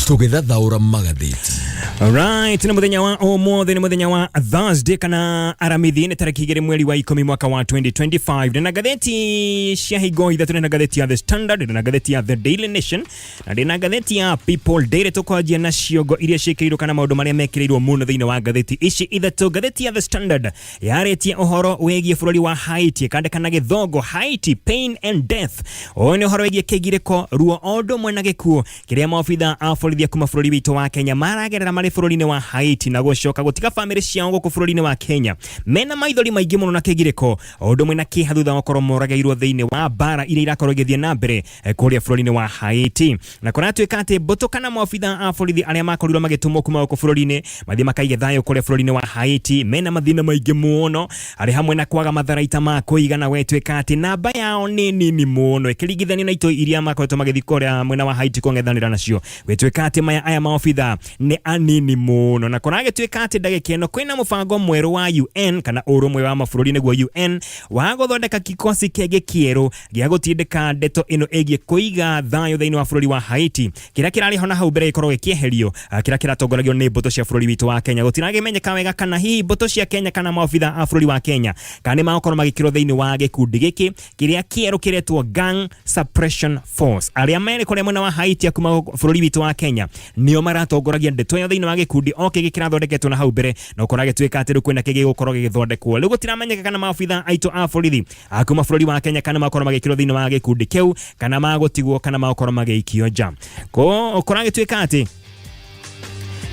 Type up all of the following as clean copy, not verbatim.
Tũgĩthathaũra magathĩti. Alright, nĩ mũthenya wa ũmũthĩ, nĩ mũthenya wa Thursday kana Aramithi, nĩ tarĩki 2 mweri wa 10 mwaka wa 2025. Ndĩna ngathĩti cia hingo ithatũ, ndĩna ngathĩti ya The Standard, ndĩna ngathĩti ya The Daily Nation na ndĩna ngathĩti ya People Daily. Tũkwanjia na ciongo iria ciĩkĩrĩirwo kana maũndũ marĩa mekĩrĩirwo mũno thĩinĩ wa ngathĩti ici ithatũ. Ngathĩti ya The Standard yarĩtie ũhoro wĩgiĩ bũrũri wa Haiti, ĩkandĩka na gĩthũngũ "Haiti, Pain and Death". Ũyũ nĩ ũhoro wĩgiĩ kĩgirĩko, ruo o ũndũ ũmwe na gĩkuũ kĩrĩa maobitha a borithi kuma bũrũri witũ wa Kenya maragerera marĩ bũrũri-inĩ wa Haiti na gũcoka gũtiga bamĩrĩ ciao gũkũ bũrũri-inĩ wa Kenya mena maithori maingĩ mũno na kĩgirĩko o ũndũ ũmwe na kĩeha thutha wa gũkorwo moragĩirwo thĩinĩ wa mbara iria irakorwo igĩthiĩ na mbere kũrĩa bũrũri-inĩ wa Haiti. Na kũratuĩka atĩ mbũtũ kana maobitha a borithi arĩa makorirwo magĩtũmwo kuma gũkũ bũrũri-inĩ mathiĩ makaige thayũ kũrĩa bũrũri-inĩ wa Haiti mena mathĩna maingĩ mũno, arĩ hamwe na kwaga matharaita ma kũigana. Wetuĩka atĩ namba yao nĩ nini mũno ĩkĩringithanio na itoi iria makoretwo magĩthiĩ kũrĩa mwena wa Haiti kũng'ethanĩra nacio. Gwĩtuĩka atĩ maya aya maobitha nĩ anini mũno, na kũragĩtuĩka atĩ ndagĩka ĩno kwĩna mũbango mwerũ wa UN kana ũrũmwe wa mabũrũri nĩguo UN wa gũthondeka kikosi kĩngĩ kĩerũ gĩa gũtindĩka ndeto ĩno ĩgiĩ kũiga thayũ thĩinĩ wa bũrũri wa Haiti, kĩrĩa kĩrarĩ ho na hau mbere gĩkorwo gĩkĩeherio, kĩrĩa kĩratongoragio nĩ mbũtũ cia bũrũri witũ wa Kenya. Gũtiragĩmenyeka wega kana hihi mbũtũ cia Kenya kana maobitha a bũrũri wa Kenya kana nĩ magũkorwo magĩkĩrwo thĩinĩ wa gĩkundi gĩkĩ kĩrĩa kĩerũ kĩretwo Gang Suppression Force. Arĩa merĩ kũrĩa mwena wa Haiti a kuma bũrũri witũ wa Kenya nĩo maratongoragia ndeto ĩyo thĩinĩ wa gĩkundi o kĩngĩ kĩrathondeketwo na hau mbere, no kũragĩtuĩka atĩ rĩu kwĩna kĩngĩ gĩgũkorwo gĩgĩthondekwo. Rĩu gũtiramenyeka kana maobitha aitũ a borithi a kuma bũrũri wa Kenya kana makorwo magĩkĩrwo thĩinĩ wa gĩkundi kĩu kana magũtigwo kana magũkorwo magĩikio nja. Kũragĩtuĩka atĩ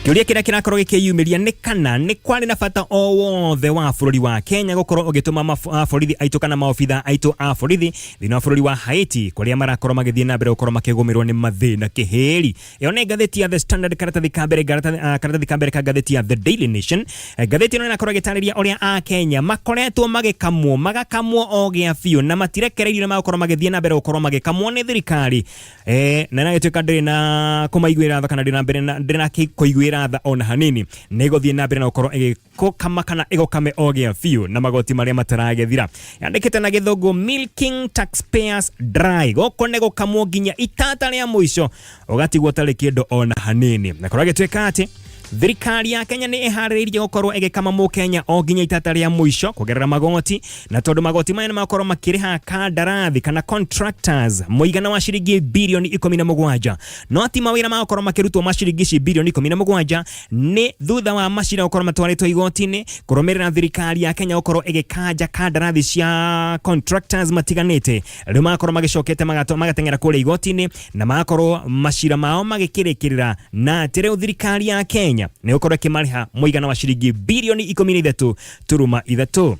kĩũria kĩrĩa kĩrakorwo gĩkĩyumĩria nĩ kana nĩ kwarĩ na bata o wothe wa bũrũri wa Kenya gũkorwo ũgĩtũma borithi aitũ kana maobitha aitũ a borithi thĩinĩ wa bũrũri wa Haiti kũrĩa marakorwo magĩthiĩ na mbere gũkorwo makĩgũmĩrwo nĩ mathĩna kĩhĩri. Ĩyo nĩ ngathĩti ya The Standard, karatathi ka mbere, karatathi ka mbere ka ngathĩti ya The Daily Nation. Ngathĩti ĩno ĩrakorwo ĩgĩtarĩria ũrĩa a Kenya makoretwo magĩkamwo, magakamwo o gĩa biũ na matirekereirio na magakorwo magĩthiĩ na mbere gũkorwo magĩkamwo nĩ thirikari, na ĩragĩtuĩka ndĩrĩ na kũmaiguĩra tha kana ndĩrĩ na mbere na ndĩrĩ na kũiguĩra tha ona hanini, nĩ ĩgũthiĩ na mbere na gũkorwo ĩgĩkũkama kana ĩgũkame o gĩa biũ na magoti marĩa mataragĩthira. Yandĩkĩte na gĩthũngũ "Milking taxpayers dry". Gũkũ nĩ gũkamwo nginya itata rĩa mũico, ũgatigwo ũtarĩ kĩndũ ona hanini. Na kũragĩtuĩka atĩ thirikari ya Kenya nĩ ĩharĩrĩirie gũkorwo ĩgĩkama mũkenya o nginya itata rĩa mũico kũgerera magoti, na tondũ magoti maya nĩ makorwo makĩrĩha kandarathi kana contractors mũigana wa ciringi birioni 17, no ti mawĩra magũkorwo makĩrutwo ma ciringi ici birioni 17. Nĩ thutha wa macira gũkorwo matwarĩtwo igoti-inĩ kũrũmĩrĩra thirikari ya Kenya gũkorwo ĩgĩkanja kandarathi cia contractors matiganĩte, rĩu magakorwo magĩcokete magateng'era kũrĩa igoti-inĩ na magakorwo macira mao magĩkĩrĩkĩrĩra na atĩ rĩu thirikari ya Kenya nĩ gũkorwo ĩkĩmarĩha mũigana wa ciringi birioni 13.3.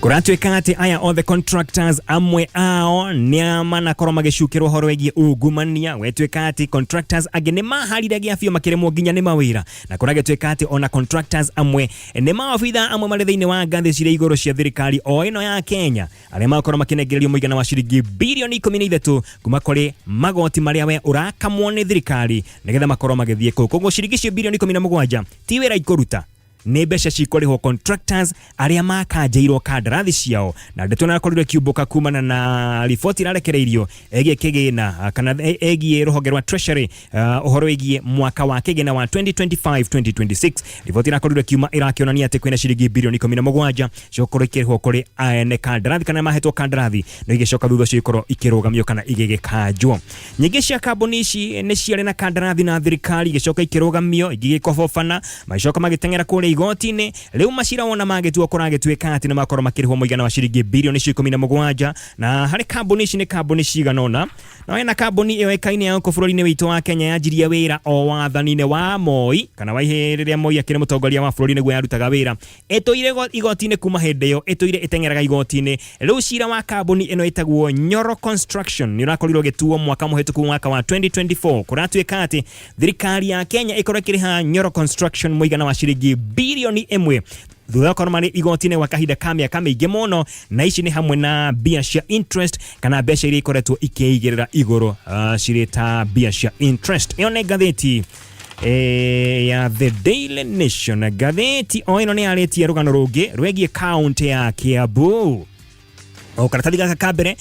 Kũratuĩka atĩ aya othe contractors amwe ao nĩ manakorwo magĩcukĩrwo ũhoro wĩgiĩ ungumania. Wetuĩka atĩ contractors angĩ nĩ maharire gĩa biũ makĩremwo nginya nĩ mawĩra, na kũragĩtuĩka atĩ ona contractors amwe nĩ maobitha amwe marĩ thĩinĩ wa ngathĩ cirĩ igũrũ cia thirikari o ĩno ya Kenya arĩa makorwo makĩnengererio mũigana wa ciringi birioni 13 kuma kũrĩ magoti marĩa we ũrakamwo nĩ thirikari nĩgetha makorwo magĩthiĩ kũu. Koguo ciringi icio birioni 17 ti wĩra ikũruta, nĩ mbeca cikũrĩhwo contractors arĩa makanjĩirwo kandarathi ciao. Na ndeto ĩrakorirwo ĩkiumbũka kumana na riboti ĩrarekereirio ĩgiĩ kĩgĩna kana ĩgiĩ rũhonge rwa Treasury, ũhoro wĩgiĩ mwaka wa kĩgĩna wa 2025-2026. Riboti ĩrakorirwo ĩkiuma ĩrakĩonania atĩ kwĩna ciringi birioni 17 cigũkorwo ikĩrĩhwo kũrĩ ene kandarathi kana mahetwo kandarathi no igĩcoka thutha ũcio ikorwo ikĩrũgamio kana igĩgĩkanjwo. Nyingĩ cia kambuni ici nĩ ciarĩ na kandarathi na thirikari, igĩcoka ikĩrũgamio, ingĩ igĩkobobana, magĩcoka magĩteng'era kũrĩa igoti-inĩ. Rĩu macira wona magĩtuo kũragĩtuĩka atĩ nĩ makorwo makĩrĩhwo mũigana wa ciringi birioni icio 17. Na harĩ kambuni ici nĩ kambuni cigana ũna, na wena kambuni ĩoĩkaine ya gũkũ bũrũri-inĩ witũ wa Kenya yanjirie wĩra o wathani-inĩ wa Moi kana wa rĩrĩa Moi akĩrĩ mũtongoria wa bũrũri nĩguo yarutaga wĩra. Ĩtũire igoti-inĩ kuma hĩndĩ ĩyo, ĩtũire ĩteng'eraga igoti-inĩ. Rĩu cira wa kambuni ĩno ĩtagwo Nyoro Construction nĩ ũrakorirwo ũgĩtuo mwaka mũhĩtũku, mwaka wa 2024. Kũratuĩka atĩ thirikari ya Kenya ĩkorwo ĩkĩrĩha Nyoro Construction mũigana wa ciringi birioni 1 thutha wa gũkorwo marĩ igoti-inĩ gwa kahinda ka mĩaka mĩingĩ mũno, na ici nĩ hamwe na mbia cia interest kana mbeca iria ikoretwo ikĩigĩrĩra igũrũ cirĩ ta mbia cia interest. Ĩyo nĩ ngathĩti ya The Daily Nation. Ngathĩti o ĩno nĩ yarĩtie rũgano rũngĩ rwĩgiĩ kaunti ya Kiambu. O karatathi gaka ka mbere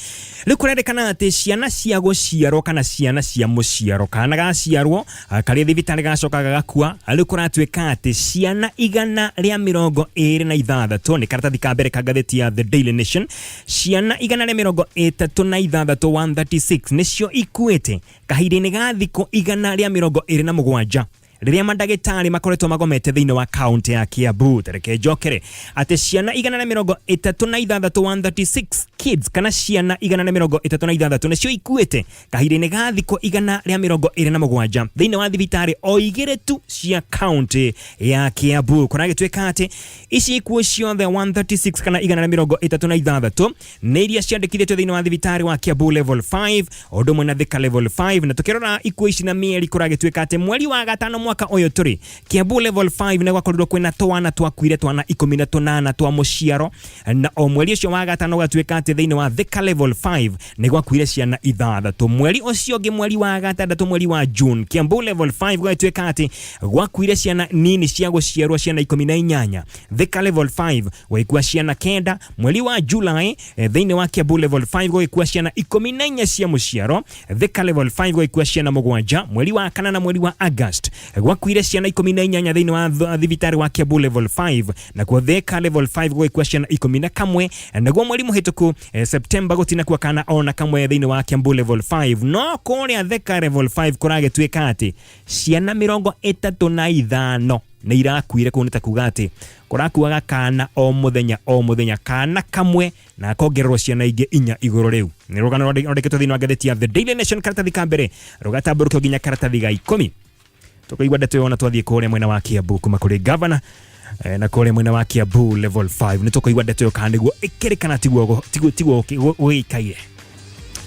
rĩu kũrerĩkana atĩ ciana cia gũciarwo kana ciana cia mũciaro, kana gaciarwo karĩ thibitarĩ gacoka gagakua. Rĩu kũratuĩka atĩ ciana 126, nĩ karatathi ka mbere ka ngathĩti ya The Daily Nation, ciana 136, 136 nĩcio ikuĩte kahinda-inĩ ga thikũ 127 rĩrĩa mandagĩtarĩ makoretwo magomete thĩinĩ wa kaunti ya Kiambu. Tareke njokere atĩ ciana 136, 136 kids, kana ciana 136 nĩcio ikuĩte kahinda-inĩ ga thikũ 127 thĩinĩ wa thibitarĩ o igĩrĩ tu cia kaunti ya Kiambu. Kũragĩtuĩka atĩ ici ikuũ ciothe 136 kana 136 nĩ iria ciandĩkithĩtio thĩinĩ wa thibitarĩ wa Kiambu Level 5 o ũndũ ũmwe na Thika Level 5. Na tũkĩrora ikuũ ici na mĩeri, kũragĩtuĩka atĩ mweri wa gatano mwaka ũyũ tũrĩ, Kiambu Level 5 nĩ gwakorirwo kwĩna twana twakuire, twana 18 twa mũciaro, na o mweri ũcio wa gatano gũgatuĩka atĩ thĩinĩ wa Thika Level 5 nĩ gwakuire ciana ithathatũ. Mweri ũcio ũngĩ, mweri wa gatandatũ, mweri wa June, Kiambu Level 5 gũgatuĩka atĩ gwakuire ciana nini cia gũciarwo, ciana 18. Thika Level 5 gũgĩkua ciana 9. Mweri wa July, thĩinĩ wa Kiambu Level 5 gũgĩkua ciana 14 cia mũciaro, Thika Level 5 gũgĩkua ciana 7. Mweri wa kanana, mweri wa August, gwakuire ciana 18 thĩinĩ wa thibitarĩ wa Kiambu Level 5, nakuo Thika Level 5 gũgĩkua ciana 11. Naguo mweri mũhĩtũku, September, gũtinakua kana ona kamwe thĩinĩ wa Kiambu Level 5, no kũrĩa Thika Level 5 kũragĩtuĩka atĩ ciana 35 nĩ irakuire kũu. Nĩ ta kuga atĩ kũrakuaga kana o mũthenya o mũthenya, kana kamwe, na akongererwo ciana ingĩ inya igũrũ. Rĩu nĩ rũgano rwandĩkĩtwo thĩinĩ wa ngathĩti ya The Daily Nation, karatathi ka mbere rũgatambũrũkio nginya karatathi ga 10. Tũkũigua ndeto ĩyo na twathiĩ kũrĩa mwena wa Kiambu kuma kũrĩ governor, na kũrĩa mwena wa Kiambu Level 5 nĩ tũkũigua ndeto ĩyo kana nĩguo ĩkĩrĩ kana tiguo gũgĩikaire.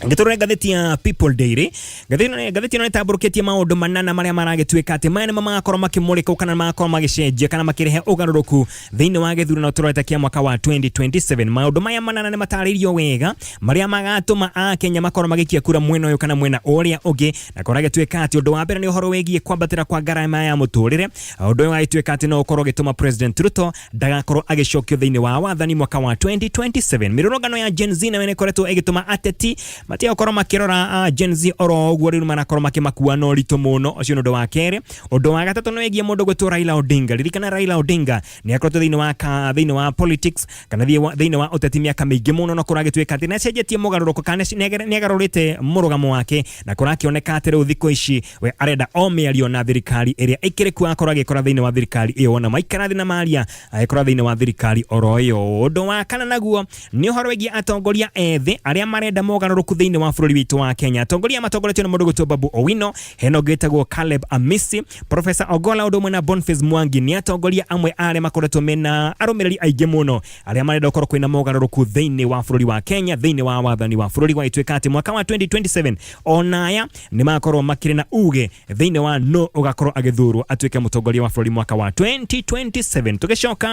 Ngĩtũrore ngathĩti ya People Daily, ngathĩti ĩno nĩtambũrũkĩtie maũndũ manana marĩa maragĩtuĩka atĩ maya nĩmo magakorwo makĩmũrĩka kana magakorwo magĩcenjia kana makĩrehe ũgarũrũku thĩinĩ wa gĩthurano tũrorete kĩa mwaka wa 2027. Maũndũ maya manana nĩ matarĩirio wega marĩa magatũma akenya makorwo magĩikia kura mwena ũyũ kana mwena ũrĩa ũngĩ. Na kũragĩtuĩka atĩ ũndũ wa mbere nĩ ũhoro wĩgiĩ kwambatĩra kwa ngarama ya mũtũrĩre. Ũndũ ũyũ ũgagĩtuĩka atĩ no ũkorwo ũgĩtũma President Ruto ndagakorwo agĩcokio thĩinĩ wa wathani mwaka wa 2027. Mĩrũrũngano ya Gen Z nayo nĩ ĩkoretwo ĩgĩtũma ateti matige gũkorwo makĩrora Gen Z oro ũguo, rĩu marakorwo makĩmakua na ũritũ mũno. Ũcio nĩ ũndũ wa kerĩ. Ũndũ wa gatatũ nĩ wĩgiĩ mũndũ gwĩtwo Raila Odinga. Ririkana Raila Odinga nĩ akoretwo thĩinĩ wa politics kana thĩinĩ wa ũteti mĩaka mĩingĩ mũno, no kũragĩtuĩka atĩ nĩ acenjetie mũgarũrũko kana nĩ agarũrĩte mũrũgamo wake, na kũrakĩoneka atĩ rĩu thikũ ici we arenda o mĩario na thirikari ĩrĩa ĩkĩrĩ kuo, akorwo agĩkora thĩinĩ wa thirikari ĩyo, na maikara thĩ na maria agĩkora thĩinĩ wa thirikari oro ĩyo. Ũndũ wa kana naguo nĩ ũhoro wĩgiĩ atongoria ethĩ arĩa marenda mogarũrũku thĩinĩ wa bũrũri witũ wa Kenya. Atongoria matongoretio nĩ mũndũ gwĩtwo Babu Owino, hena ũngĩ wĩtagwo Caleb Amisi, Professor Ogola, ũndũ ũmwe na Boniface Mwangi, nĩ atongoria amwe arĩa makoretwo mena arũmĩrĩri aingĩ mũno arĩa marenda gũkorwo kwĩna mogarũrũku thĩinĩ wa bũrũri wa Kenya, thĩinĩ wa wathani wa bũrũri. Gwagĩtuĩka atĩ mwaka wa 2027 ona aya nĩ makorwo makĩrĩ na uge thĩinĩ wa no ũgakorwo agĩthurwo atuĩke mũtongoria wa bũrũri mwaka wa 2027. Tũgĩcoka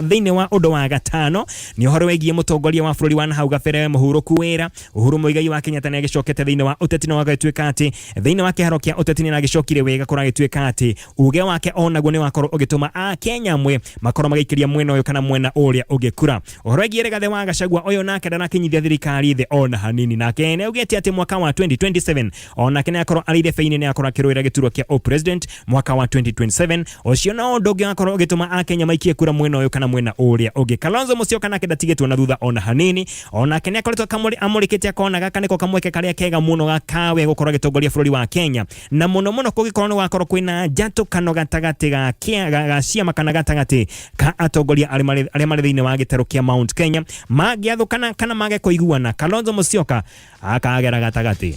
thĩinĩ wa ũndũ wa gatano nĩ ũhoro wĩgiĩ mũtongoria wa bũrũri wa nahau gabere mũhurũku wĩra Uhuru Muigai wa Kenyatta nĩ agĩcokete thĩinĩ wa ũteti, na wagĩtuĩka atĩ thĩinĩ wa kĩharo kĩa ũteti nĩ aragĩcokire wega. Kũragĩtuĩka atĩ uge wake onaguo nĩ wakorwo ũgĩtũma akenya amwe makorwo magĩikĩria mwena ũyũ kana mwena ũrĩa ũngĩ kura. Ũhoro wĩgiĩ Rigathĩ wa Gachagua, ũyũ nake ndanakinyithia thirikari thĩ ona hanini, nake nĩ augĩte atĩ mwaka wa 2027 onake nĩ akorwo arĩ irebe-inĩ, nĩ akorwo akĩrũĩra gĩturwa kĩa president mwaka wa 2027. Ũcio no ũndũ ũngĩ wakorwo ũgĩtũma akenya maikie kura mwena ũyũ kana mwena ũrĩa ũngĩ. Kalonzo Musyoka nake ndatigĩtwo na thutha ona hanini, onake nĩ akoretwo amũrĩkĩte akona gaka nĩko kamweke karĩa kega mũno gakawe gũkorwo agĩtongoria bũrũri wa Kenya, na mũno mũno kũngĩkorwo nĩ gwakorwo kwĩna njatũkano gatagatĩ ga ciama kana gatagatĩ ka atongoria arĩa marĩ thĩinĩ wa gĩtarũ kĩa Mount Kenya. Mangĩathũkana kana mage kũiguana, Kalonzo Musyoka akagera gatagatĩ,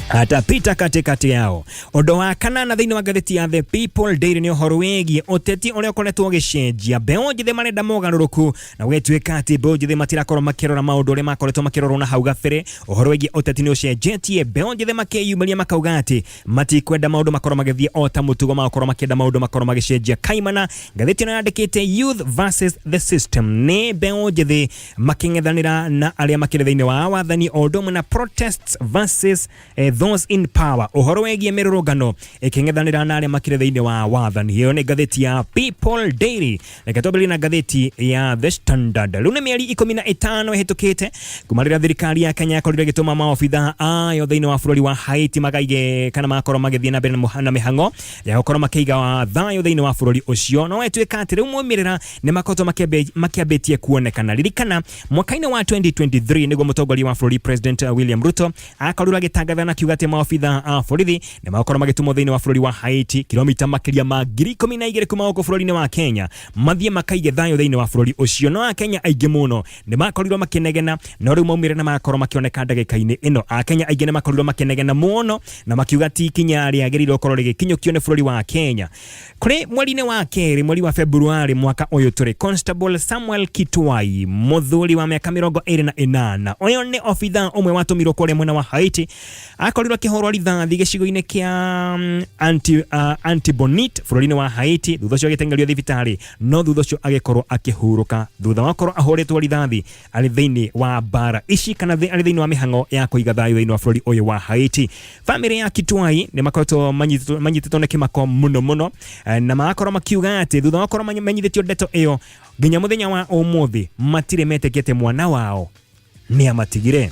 atapita katikati yao. Ũndũ wa kanana thĩinĩ wa ngathĩti ya The People Daily nĩ ũhoro wĩgiĩ ũteti ũrĩa ũkoretwo ũgĩcenjia. Mbeũ njĩthĩ marenda mogarũrũku, na gũgĩtuĩka atĩ mbeũ njĩthĩ matirakorwo makĩrora maũndũ ũrĩa makoretwo makĩrorwo na hau gabere. Ũhoro wĩgiĩ ũteti nĩ ũcenjetie, mbeũ njĩthĩ makeyumĩria makauga atĩ matikwenda maũndũ makorwo magĩthiĩ o ta mũtugo, magakorwo makĩenda maũndũ makorwo magĩcenjia kaimana. Ngathĩti ĩno yandĩkĩte "Youth versus the System", nĩ mbeũ njĩthĩ makĩng'ethanĩra na arĩa makĩrĩ thĩinĩ wa wathani, o ũndũ ũmwe na protests versus Those in power, ũhoro wĩgiĩ mĩrũrũngano ĩkĩng'ethanĩra na arĩa makĩrĩ thĩinĩ wa wathani. Ĩyo nĩ ngathĩti ya People Daily. Reke twambĩrĩrie na ngathĩti ya The Standard. Rĩu nĩ mĩeri 15 ĩhĩtũkĩte kuma rĩrĩa thirikari ya Kenya yakorirwo ĩgĩtũma maobitha ayo thĩinĩ wa bũrũri wa Haiti makaige kana magakorwo magĩthiĩ na mbere na mĩhang'o ya gũkorwo makĩiga thayũ thĩinĩ wa bũrũri ũcio. No ĩtuĩka atĩ rĩu maumĩrĩra nĩ makoretwo makĩambĩtie kuonekana. Ririkana mwaka-inĩ wa 2023 nĩguo mũtongoria wa bũrũri President William Ruto akorirwo agĩtangatha na kiuga atĩ maobitha a borithi nĩ magũkorwo magĩtũmwo thĩinĩ wa bũrũri wa Haiti kilomita makĩria ma 12,000 kuma gũkũ bũrũri-inĩ wa Kenya, mathiĩ makaige thayũ thĩinĩ wa bũrũri ũcio. No Akenya aingĩ mũno nĩ makorirwo makĩnegena, no rĩu maumĩrĩra nĩ magakorwo makĩoneka ndagĩka-inĩ ĩno. Akenya aingĩ nĩ makorirwo makĩnegena mũno na makiuga ti ikinya rĩagĩrĩirwo gũkorwo rĩgĩkinyũkio nĩ bũrũri wa Kenya. Kũrĩ mweri-inĩ wa kerĩ, mweri wa Februarĩ mwaka ũyũ tũrĩ, Constable Samuel Kitwai, mũthuri wa mĩaka 28, ũyũ nĩ obitha ũmwe watũmirwo kũrĩa mwena wa Haiti, akorirwo akĩhũrwo rithathi gĩcigo-inĩ kĩa Antibonite bũrũri-inĩ wa Haiti. Thutha ũcio agĩteng'erio thibitarĩ, no thutha ũcio agĩkorwo akĩhurũka thutha wa gũkorwo ahũrĩtwo rithathi arĩ thĩinĩ wa mbara ici kana arĩ thĩinĩ wa mĩhang'o ya kũiga thayũ thĩinĩ wa bũrũri ũyũ wa Haiti. Famĩlĩ ya Kitwai nĩ makoretwo manyitĩtwo nĩ kĩmako mũno mũno, na magakorwo makiuga atĩ thutha wa gũkorwo mamenyithĩtio ndeto ĩyo nginya mũthenya wa ũmũthĩ matirĩ metĩkia atĩ mwana wao nĩ amatigire.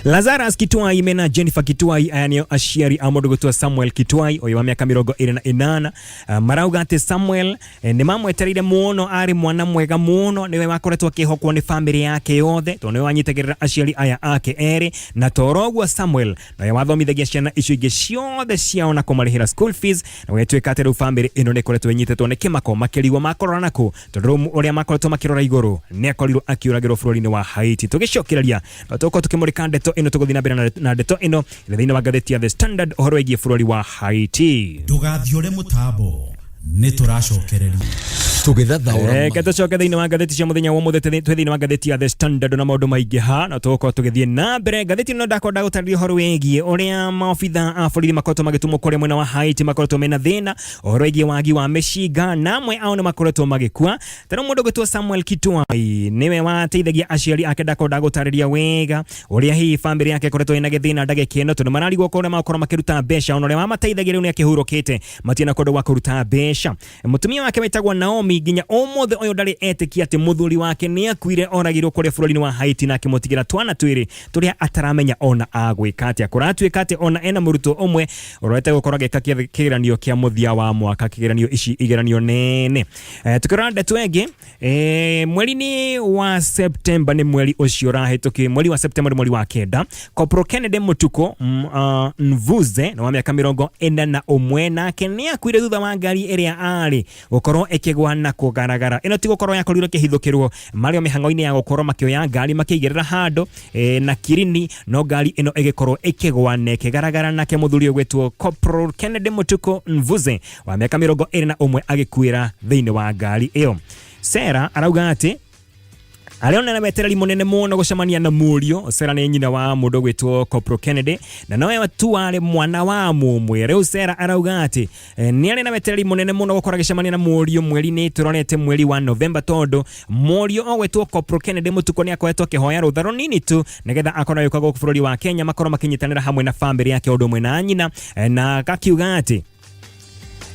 Lazarus Kitwai mena Jennifer Kitwai, aya nĩo aciari a mũndũ gwĩtwo Samuel Kitwai ũyũ wa mĩaka 28. Marauga atĩ Samuel nĩ mamwetereire mũno, arĩ mwana mwega mũno, nĩwe wakoretwo akĩhokwo nĩ famĩlĩ yake yothe tondũ nĩwe wanyitagĩrĩra aciari aya ake erĩ, na toro ũguo Samuel nowe wathomithagia ciana icio ingĩ ciothe ciao na kũmarĩhĩra school fees. Na gwĩtuĩka atĩ rĩu famĩlĩ ĩno nĩ ĩkoretwo ĩnyitĩtwo nĩ kĩmako makĩrigwo makorora nakũ, tondũ rĩu ũrĩa makoretwo makĩrora igũrũ nĩ akorirwo akĩũragĩrwo bũrũri-inĩ wa Haiti. Tũgĩcokereria no tũgũkorwo tũkĩmũrĩka ndeto ĩno, tũgũthiĩ na mbere na ndeto ĩno ĩrĩ thĩinĩ wa ngathĩti ya The Standard, ũhoro wĩgiĩ bũrũri wa Haiti. Ndũgathiũre mũtambo, nĩ tũracokereria. Tũgĩthathaũra. Reke tũcoke thĩinĩ wa ngathĩti cia mũthenya wa ũmũthĩ, twĩ thĩinĩ wa ngathĩti ya The Standard na maũndũ maingĩ ha na tũgũkorwo tũgĩthiĩ na mbere. Ngathĩti ĩno ndakorwo ndagũtarĩria ũhoro wĩgiĩ ũrĩa maobitha a borithi makoretwo magĩtũmwo kũrĩa mwena wa Haiti, makoretwo mena thĩna ũhoro wĩgiĩ wagi wa mĩcinga, na amwe ao nĩ makoretwo magĩkua. Tena mũndũ ũgwĩtwo Samuel Kitwai nĩwe wateithagia aciari ake, ndakorwo ndagũtarĩria wega ũrĩa hihi famĩlĩ yake ĩkoretwo ĩna gĩthĩna ndagĩka ĩno, tondũ mararigwo kũrĩa magũkorwo makĩruta mbeca, ona ũrĩa wamateithagia rĩu nĩ akĩhurũkĩte, matirĩ na kũndũ gwa kũruta mbeca. Mũtumia wake wĩtagwo Naomi nginya ũmũthĩ ũyũ ndarĩ etĩkia atĩ mũthuri wake nĩ akuire, oragirwo kũrĩa bũrũri-inĩ wa Haiti na akĩmũtigĩra twana twĩrĩ tũrĩa ataramenya ona agwĩka atĩa. Kũratuĩka atĩ ona ena mũrutwo ũmwe ũrorete gũkorwo agĩka kĩgeranio kĩa mũthia wa mwaka, kĩgeranio ici igeranio nene. Tukĩrora ndeto ĩngĩ, mweri-inĩ wa Septemba, nĩ mweri ũcio ũrahĩtũkire, mweri wa Septemba nĩ mweri wa kenda, Corporal Kennedy Mutuku Mvuze nĩ wa mĩaka 41, nake nĩ akuire thutha wa ngari ĩrĩa arĩ gũkorwo ĩkĩgwa na kũgaragara. Ĩno ti gũkorwo yakorirwo ĩkĩhithũkĩrwo marĩ o mĩhang'o-inĩ ya gũkorwo makĩoya ngari makĩigĩrĩra handũ na kirini, no ngari ĩno ĩgĩkorwo ĩkĩgwa na ĩkĩgaragara, nake mũthuri ũgwĩtwo Corporal Kennedy Mutuku Mvuze wa mĩaka 21 agĩkuĩra thĩinĩ wa ngari ĩyo. Sarah arauga atĩ arĩona na wetereri mũnene mũno gũcemania na mũriũ. Sarah nĩ nyina wa mũndũ ũgwĩtwo Corporal Kennedy na nowe tu warĩ mwana wa mũmwe. Rĩu Sarah arauga atĩ nĩ arĩ na wetereri mũnene mũno gũkorwo agĩcemania na mũriũ mweri-inĩ tũrorete mweri wa Novemba, tondũ mũriũ ogwĩtwo Corporal Kennedy Mũtukũ nĩ akoretwo akĩhoya rũtha rũnini tu nĩgetha akorwo agĩũka gũkũ bũrũri wa Kenya, makorwo makĩnyitanĩra hamwe na famĩlĩ yake ũndũ ũmwe na nyina, na akakiuga atĩ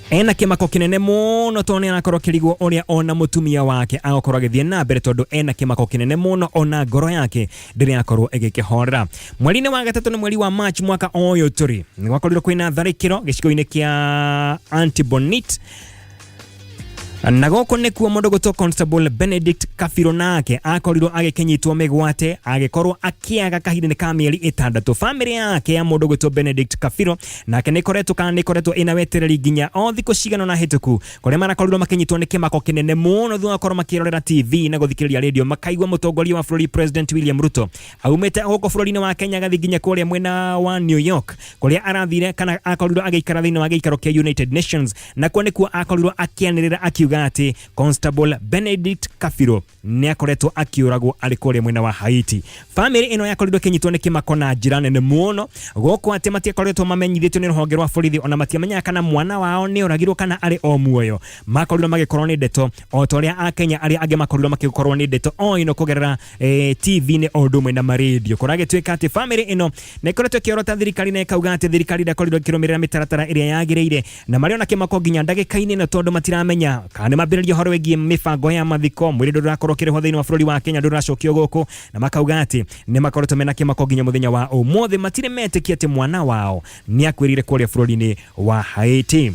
ena kĩmako kĩnene mũno tondũ nĩ arakorwo akĩrigwo ũrĩa ona mũtumia wake agũkorwo agĩthiĩ na mbere, tondũ ena kĩmako kĩnene mũno ona ngoro yake ndĩrĩ yakorwo ĩgĩkĩhorera. Mweri-inĩ wa gatatũ nĩ mweri wa March mwaka ũyũ tũrĩ, nĩ gwakorirwo kwĩna tharĩkĩro gĩcigo-inĩ kĩa Antibonite, na gũkũ nĩkuo mũndũ gwĩtwo Constable Benedict Kabiro nake akorirwo agĩkĩnyitwo mĩgwate, agĩkorwo akĩaga kahinda-inĩ ka mĩeri 6. Famĩlĩ yake ya mũndũ gwĩtwo Benedict Kabiro nake nĩ ĩkoretwo kana nĩ ĩkoretwo ĩna wetereri nginya o thikũ cigana ũna hĩtũku, kũrĩa marakorirwo makĩnyitwo nĩ kĩmako kĩnene mũno thutha wa gũkorwo makĩrorera TV na gũthikĩrĩria radio, makaigua mũtongoria wa bũrũri President William Ruto aumĩte gũkũ bũrũri-inĩ wa Kenya agathiĩ nginya kũrĩa mwena wa New York, kũrĩa arathire kana akorirwo agĩikara thĩinĩ wa gĩikaro kĩa United Nations, nakuo nĩkuo akorirwo akĩanĩrĩra akiuga Makiuga atĩ Constable Benedict Kabirũ nĩ akoretwo akĩũragwo arĩ kũrĩa mwena wa Haiti. Famĩlĩ ĩno yakorirwo ĩkĩnyitwo nĩ kĩmako na njĩra nene mũno gũkũ atĩ matiakoretwo mamenyithĩtio nĩ rũhonge rwa borithi, ona matiamenyaga kana mwana wao nĩ oragirwo kana arĩ o muoyo. Makorirwo magĩkorwo nĩ ndeto o ta ũrĩa Akenya arĩa angĩ makorirwo makĩkorwo nĩ ndeto o ĩno kũgerera TV-inĩ o ũndũ ũmwe na marendio. Kũragĩtuĩka atĩ famĩlĩ ĩno nĩ ĩkoretwo ĩkĩorota thirikari na ĩkauga atĩ thirikari ndĩkorirwo ĩkĩrũmĩrĩra mĩtaratara ĩrĩa yagĩrĩire, na marĩ ona kĩmako nginya ndagĩka-inĩ ĩno tondũ matiramenya kana nĩ mambĩrĩria ũhoro wĩgiĩ mĩbango ya mathiko. Mwĩrĩ ndũrakorwo ũkĩrĩhwo thĩinĩ wa bũrũri wa Kenya, ndũracokio gũkũ, na makauga atĩ nĩ makoretwo mena kĩmako nginya mũthenya wa ũmũthĩ, matirĩ metĩkia atĩ mwana wao nĩ akuĩrĩire kũrĩa bũrũri-inĩ wa Haiti.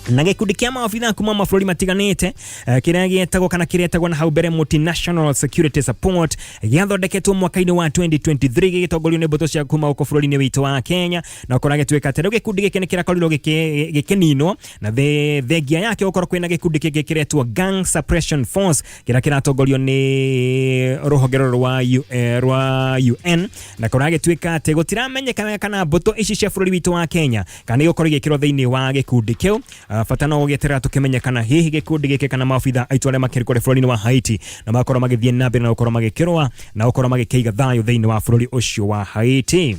Na gĩkundi kĩa maobitha kuma mabũrũri matiganĩte kĩrĩa gĩetagwo kana kĩretagwo na hau mbere Multinational Security Support gĩathondeketwo mwaka-inĩ wa 2023 gĩgĩtongorio nĩ mbũtũ cia kuma gũkũ bũrũri-inĩ witũ wa Kenya, na ũkorwo gĩtuĩka atĩ rĩu gĩkundi gĩkĩ nĩ kĩrakorirwo gĩkĩninwo na thengia yake gũkorwo kwĩna gĩkundi kĩngĩ kĩretwo Gang Suppression Force kĩrĩa kĩratongorio nĩ rũhonge rũrũ rwa UN, na kũragĩtuĩka atĩ gũtiramenyeka kana mbũtũ ici cia bũrũri witũ wa Kenya kana igũkorwo igĩkĩrwo thĩinĩ wa gĩkundi kĩu. Bata no gũgĩeterera tũkĩmenye kana hihi gĩkundi gĩkĩ kana maobitha aitũ arĩa makĩrĩ kũrĩa bũrũri-inĩ wa Haiti na makorwo magĩthiĩ na mbere na gũkorwo magĩkĩrũa na gũkorwo magĩkĩiga thayũ thĩinĩ wa bũrũri ũcio wa Haiti.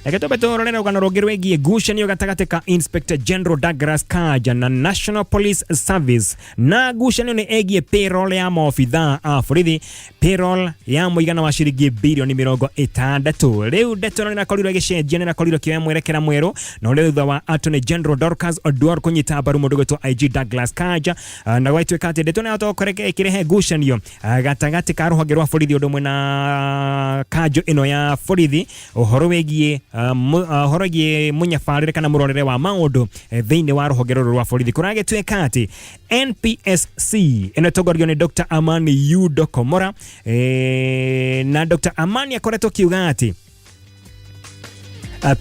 Reke twambe tũrore rũgano rũngĩ rwĩgiĩ ngucanio gatagatĩ ka Inspector General Douglas Kanja na National Police Service, na ngucanio nĩ ĩgiĩ payroll ya maobithaa a borithi, payroll ya mũigana wa ciringi birioni 60. Rĩu ndeto ĩno nĩrakorirwo ĩgĩcenjia, nĩrakorirwo ĩkĩoya mwerekera mwerũ na ũrĩa thutha wa Attorney General Dorcas Oduor kũnyita mbaru mũndũ gwĩtwo IG Douglas Kanja, na gwatuĩka atĩ ndeto ĩno yahota gũkorwo ĩkĩrehe ngucanio gatagatĩ ka rũhonge rwa borithi ũndũ ũmwe na kanjũ ĩno ya borithi, ũhoro wĩgiĩ mũnyabarĩre kana mũrorere wa maũndũ thĩinĩ wa rũhonge rũrũ rwa borithi. Kũragĩtuĩka atĩ NPSC ĩno ĩtongorio nĩ Dr. Amani Yudo Komora, na Dr. Amani akoretwo akiuga atĩ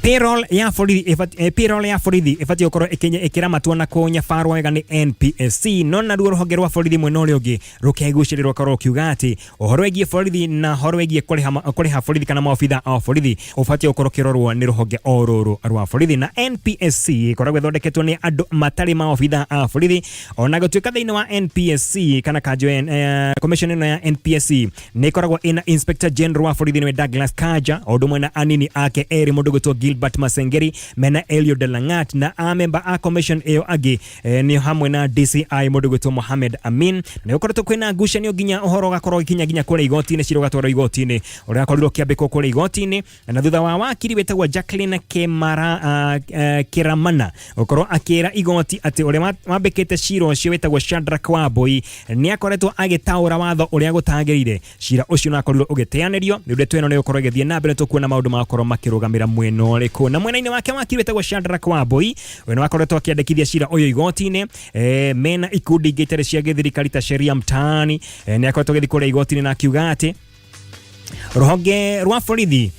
payroll ya borithi ĩbatiĩ gũkorwo ĩkĩramatwo na kũnyabarwo wega nĩ NPSC, no naruo rũhonge rwa borithi mwena ũrĩa ũngĩ rũkegucĩrĩrwo rũkorwo rũkiuga atĩ ũhoro wĩgiĩ borithi na ũhoro wĩgiĩ kũrĩha borithi kana maobitha a borithi ũbatiĩ gũkorwo ũkĩrorwo nĩ rũhonge o rũrũ rwa borithi. Na NPSC ĩkoragwo ĩthondeketwo nĩ andũ matarĩ maobitha a borithi, ona gũtuĩka thĩinĩ wa NPSC kana kanjũ commission ĩno ya NPSC nĩ ĩkoragwo ĩna Inspector General wa borithi nĩwe Douglas Kanja o ũndũ ũmwe na anini ake erĩ, mũndũ gwĩtwo Gilbert Masengeri mena Eliud Langat, na amemba a commission ĩyo angĩ nĩ hamwe na DCI mũndũ gwĩtwo Mohamed Amin. Na gũkoretwo kwĩna ngucanio nginya ũhoro ũgakorwo ũgĩkinya nginya kũrĩa igoti-inĩ, cira ũgatwarwo igoti-inĩ ũrĩa wakorirwo ũkĩambĩkwo kũrĩa igoti-inĩ, na thutha wa wakiri wĩtagwo Jacqueline Kemara, Kiramana gũkorwo akĩra igoti atĩ ũrĩa wambĩkĩte cira ũcio wĩtagwo Shadrack Wambui nĩ akoretwo agĩtaũra watho ũrĩa gũtagĩrĩire, cira ũcio no akorirwo ũgĩteanĩrio. Nĩ ndeto ĩno nĩ gũkorwo ĩgĩthiĩ na mbere, tũkuona maũndũ magakorwo makĩrũgamĩra mwena ũrĩkũ. Na mwena-inĩ wake wakiri wĩtagwo Shadrack Wambui we nĩ wakoretwo akĩandĩkithia cira ũyũ igoti-inĩ, mena ikundi ingĩ itarĩ cia gĩthirikari ta Sheria Mtaani. Nĩ akoretwo agĩthiĩ kũrĩa igoti-inĩ na akiuga atĩ rũhonge rwa borithi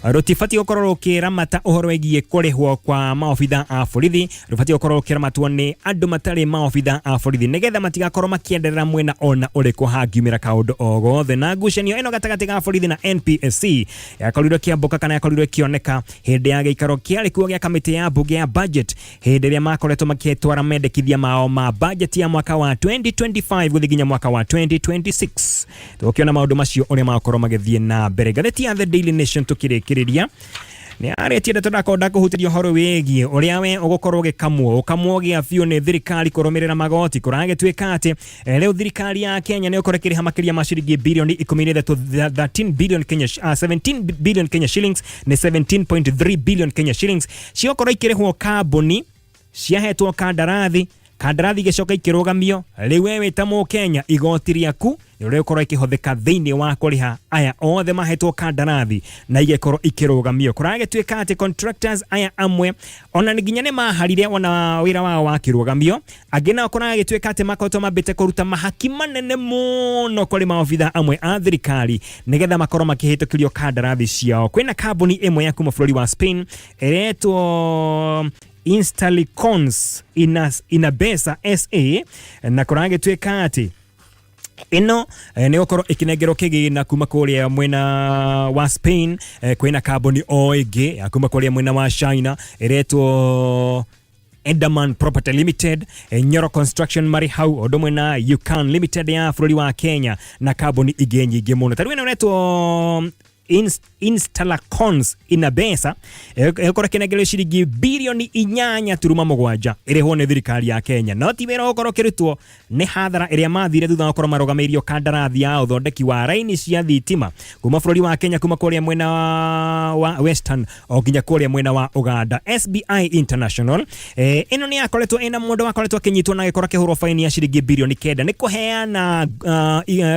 rũtibatiĩ gũkorwo rũkĩramata ũhoro wĩgiĩ kũrĩhwo kwa maobitha a borithi, rũbatiĩ gũkorwo rũkĩramatwo nĩ andũ matarĩ maobitha a borithi nĩgetha matigakorwo makĩenderera mwena ona ũrĩkũ hangiumĩra kaũndũ o gothe. Na ngucanio ĩno gatagatĩ ga borithi na NPSC yakorirwo ĩkĩambũka kana yakorirwo ĩkĩoneka hĩndĩ ya gĩikaro kĩarĩ kuo gĩa kamĩtĩ ya mbunge ya budget, hĩndĩ ĩrĩa makoretwo makĩtwara mendekithia mao ma budget ya mwaka wa 2025 gũthiĩ nginya mwaka wa 2026. Tũgũkĩona maũndũ macio ũrĩa magakorwo magĩthiĩ na mbere. Ngathĩti ya The Daily Nation tũkĩrĩkĩrĩria nĩ arĩtie ndeto ndakorwo ndakũhutĩria ũhoro wĩgiĩ ũrĩa we ũgũkorwo ũgĩkamwo ũkamwo gĩa biũ nĩ thirikari kũrũmĩrĩra magoti. Kũragĩtuĩka atĩ rĩu thirikari ya Kenya nĩ ũkorwo ĩkĩrĩha makĩria ma ciringi birioni 13, 13 billion Kenya, 17 billion Kenya shillings, nĩ 17.3 billion Kenya shillings ciokorwo ikĩrĩhwo kambuni ciahetwo kandarathi, kandarathi igĩcoka ikĩrũgamio. Rĩu we wĩ ta mũkenya, igoti rĩaku nĩ rĩgũkorwo ikĩhũthĩka thĩinĩ wa kũrĩha aya othe mahetwo kandarathi na igĩkorwo ikĩrũgamio. Kũragĩtuĩka atĩ contractors aya amwe ona nginya nĩ maharire ona wĩra wao wakĩrũgamio, angĩ nao kũragĩtuĩka atĩ makoretwo mambĩte kũruta mahaki manene mũno kũrĩ maobitha amwe a thirikari nĩgetha makorwo makĩhĩtũkĩrio kandarathi ciao. Kwĩna kambuni ĩmwe ya kuma bũrũri wa Spain ĩretwo Instalicons Inabesa SA, na kũragĩtuĩka atĩ ĩno nĩ gũkorwo ĩkĩnengerwo kĩgĩna kuma kũrĩa mwena wa Spain. Kwĩna kambuni o ĩngĩ ya kuma kũrĩa mwena wa China ĩretwo Enderman Property Limited, Nyoro Construction marĩ hau, ũndũ ũmwe na Ucan Limited ya bũrũri wa Kenya na kambuni ingĩ nyingĩ mũno. Ta rĩu ĩno ĩretwo Instalacons ina mbeca ĩgũkorwo ĩkĩnengererio ciringi birioni 8.7 ĩrĩhwo nĩ thirikari ya Kenya, no ti wĩra ũgũkorwo ũkĩrutwo nĩ hathara ĩrĩa mathire thutha wa gũkorwo marũgamĩirio kandarathi ya ũthondeki wa raini cia thitima kuma bũrũri wa Kenya, kuma kũrĩa mwena wa Western o nginya kũrĩa mwena wa Uganda. SBI International, ĩno nĩ yakoretwo ĩna mũndũ wakoretwo akĩnyitwo na agĩkorwo akĩhũrwo faini ya ciringi birioni 9 nĩ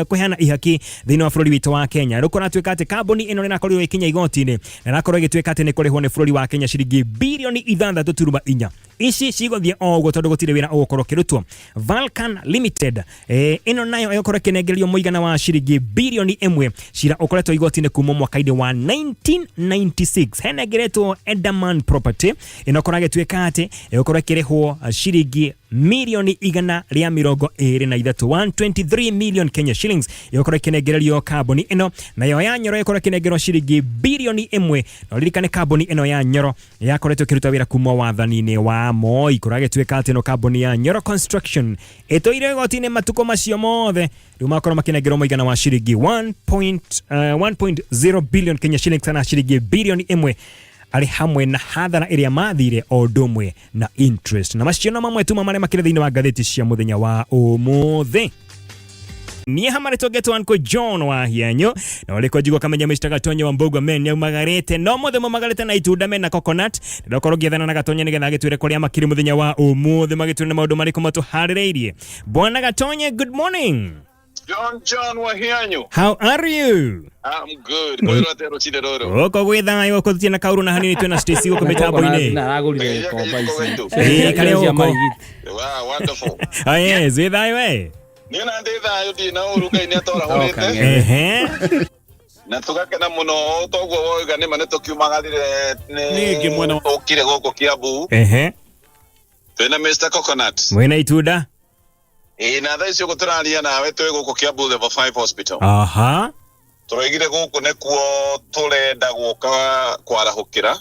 kũheana ihaki thĩinĩ wa bũrũri witũ wa Kenya. Rĩu kũratuĩka atĩ kambuni ĩno nĩ ĩrakorirwo ĩkinya igoti-inĩ na ĩrakorwo ĩgĩtuĩka atĩ nĩ kũrĩhwo nĩ bũrũri wa Kenya ciringi birioni 6.4. Ici cigũthiĩ o ũguo tondũ gũtirĩ wĩra ũgũkorwo ũkĩrutwo. Vulcan Limited, ĩno nayo ĩgũkorwo ĩkĩnengererio mũigana wa ciringi birioni 1, cira ũkoretwo igoti-inĩ kuma mwaka-inĩ wa 1996. Henengeretwo Enderman Property, ĩno korwo agĩtuĩka atĩ ĩgũkorwo ĩkĩrĩhwo ciringi mirioni 123, 123 million Kenya shillings, ĩgũkorwo ĩkĩnengererio kambuni ĩno. Nayo ya Nyoro ĩgũkorwo ĩkĩnengerwo ciringi birioni 1. Na ũririkane kambuni ĩno ya Nyoro yakoretwo ĩkĩruta wĩra kuma wathani-inĩ wa Moi. Kũragĩtuĩka atĩ ĩno kambuni ya Nyoro Construction ĩtũire igoti-inĩ matukũ macio mothe, rĩu makorwo makĩnengerwo mũigana wa ciringi 1.0 billion Kenya shillings, kana ciringi birioni 1, arĩ hamwe na hathara ĩrĩa mathire o ũndũ ũmwe na interest. Na macio no mamwe tu ma marĩa makĩrĩ thĩinĩ wa ngathĩti cia mũthenya wa ũmũthĩ. Niĩ hamarĩ tũngetwo Uncle John wa Hianyo, na ũrĩkũ njigua kamenya Mr. Gatonye wa Mbugua men nĩaumagarĩte, no mothe maumagarĩte na itunda mena coconut. Ndĩrokorwo ngĩethana na Gatonye nĩgetha agĩtwĩre kũrĩa makĩrĩ mũthenya wa ũmũthĩ, magĩtwĩre nĩ maũndũ marĩkũ matũharĩrĩirie. Bwana Gatonye, good morning. John John Wahianyu. How are you? I'm good. Kwĩrwo atĩa rũcinĩ rũrũ? Gũkũ gwĩ thayũ, gũkũ tũtirĩ na kaũrũ na hanini, twĩna Stacy gũkũ mĩtambo-inĩ. Aragũrire gĩkomba ici. Ĩĩ, karĩa Cia gũkũ. marigiti. Wow, wonderful. Ah, yes, wĩ thayũ we? Niĩ na ndĩ thayũ, ndirĩ na ũru, Ngai nĩ atwarahũrĩte. Okay. Ehe. Na tũgakena mũno toguo woiga nĩma nĩ tũkiumagarire Ningĩ mwena ũkire gũkũ Kiambu. Ehe. Twĩna Mr. Coconut. Mwĩna itunda? Ĩĩ, na thaa ici ũguo tũraria nawe twĩ gũkũ Kiambu Level 5 Hospital. Aha. Tũroigire gũkũ nĩkuo tũrenda gũka kwarahũkĩra.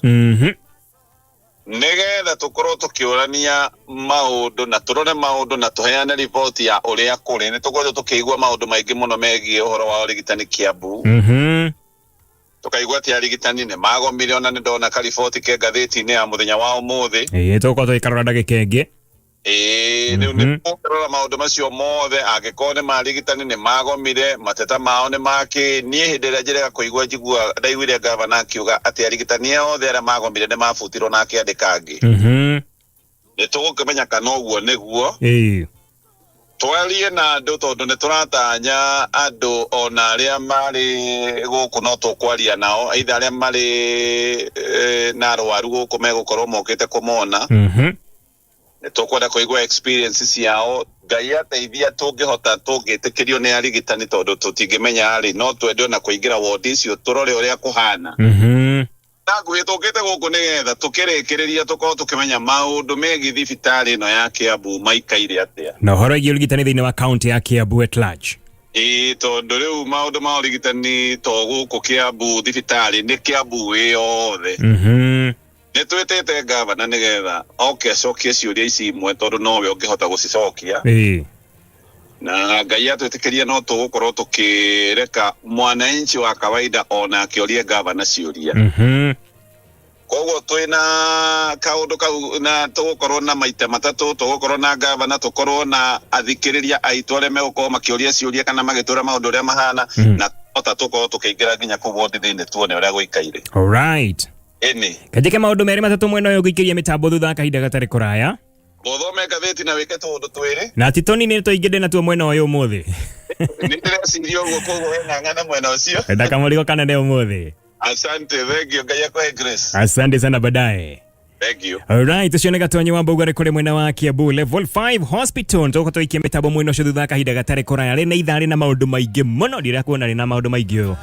Nĩgetha tũkorwo tũkĩũrania maũndũ na tũrore maũndũ na tũheane riboti ya ũrĩa kũrĩ. Nĩ tũkoretwo tũkĩigua maũndũ maingĩ mũno megiĩ ũhoro wa ũrigitani Kiambu. Tũkaigua atĩ arigitani nĩ magomire, ona nĩ ndona kariboti ke ngathĩti-inĩ ya mũthenya wa ũmũthĩ. Ĩĩ, tũgũkorwo tũgĩkarora ndagĩka ĩngĩ. Ĩĩ, rĩu nĩ tũkũrora maũndũ macio mothe, angĩkorwo nĩ marigitani nĩ magomire, mateta mao nĩ makĩ. Niĩ hĩndĩ ĩrĩa njĩrega kũigua njigua ndaiguire gavana akiuga atĩ arigitani othe arĩa magomire nĩ mabutirwo na akĩandĩka angĩ. Nĩ tũgũkĩmenya kana ũguo nĩguo. Twarie na andũ tondũ nĩ tũratanya andũ ona arĩa marĩ gũkũ no tũkwaria nao, either arĩa marĩ na arwaru gũkũ megũkorwo mokĩte kũmona. Nĩ tũkwenda kũigua experience ciao. Ngai ateithia tũngĩhota tũngĩtĩkĩrio nĩ arigitani, tondũ tũtingĩmenya rĩ, no twende ona kũingĩra wodi icio tũrore ũrĩa kũhana. Na nguhĩ tũkĩte gũkũ nĩgetha tũkĩrĩkĩrĩria tũkorwo tũkĩmenya maũndũ megiĩ thibitarĩ ĩno ya Kiambu maikaire atĩa. Na ũhoro wĩgiĩ ũrigitani thĩinĩ wa kaunti ya Kiambu at large. Ĩĩ, tondũ rĩu maũndũ ma ũrigitani to gũkũ Kiambu thibitarĩ, nĩ Kiambu ĩ yothe. Nĩ twĩtĩte gavana nĩgetha oke acokie ciũria ici imwe, tondũ nowe ũngĩhota gũcicokia. Na Ngai atwĩtĩkĩria no tũgũkorwo tũkĩreka mwananchi wa kawaida ona akĩorie gavana ciũria. Koguo twĩna kaũndũ kau na tũgũkorwo na maita matatũ, tũgũkorwo na gavana, tũkorwo na athikĩrĩria aitũ arĩa megũkorwo makĩũria ciũria kana magĩtwĩra maũndũ ũrĩa mahana, na ota tũkorwo tũkĩingĩra nginya kũu wodi thĩinĩ tuone ũrĩa gũikaire. Alright. Ĩni. Kanjĩke maũndũ merĩ matatũ mwena ũyũ ngũikĩria mĩtambo thutha wa kahinda gatarĩ kũraya. Gũthome ngathĩti na wĩke tũũndũ twĩrĩ. Na ti tũnini tũingĩ ndĩ natuo mwena ũyũ ũmũthĩ. Nĩ ndĩreciria ũguo, koguo we ng'ang'ana mwena ũcio. Ndakamũrigo kanene ũmũthĩ. Asante, thank you. Ngai akũhe grace. Asante sana, baadaye. Thank you. Alright, ũcio nĩ Gatonyi wa Mbũgua arĩ kũrĩ mwena wa Kiambu Level 5 Hospital. Tũgũkorwo tũikie mĩtambo mwena ũcio thutha wa kahinda gatarĩ kũraya. Rĩ na ithaa rĩna maũndũ maingĩ mũno, ndirakuona rĩna maũndũ maingĩ ũyũ.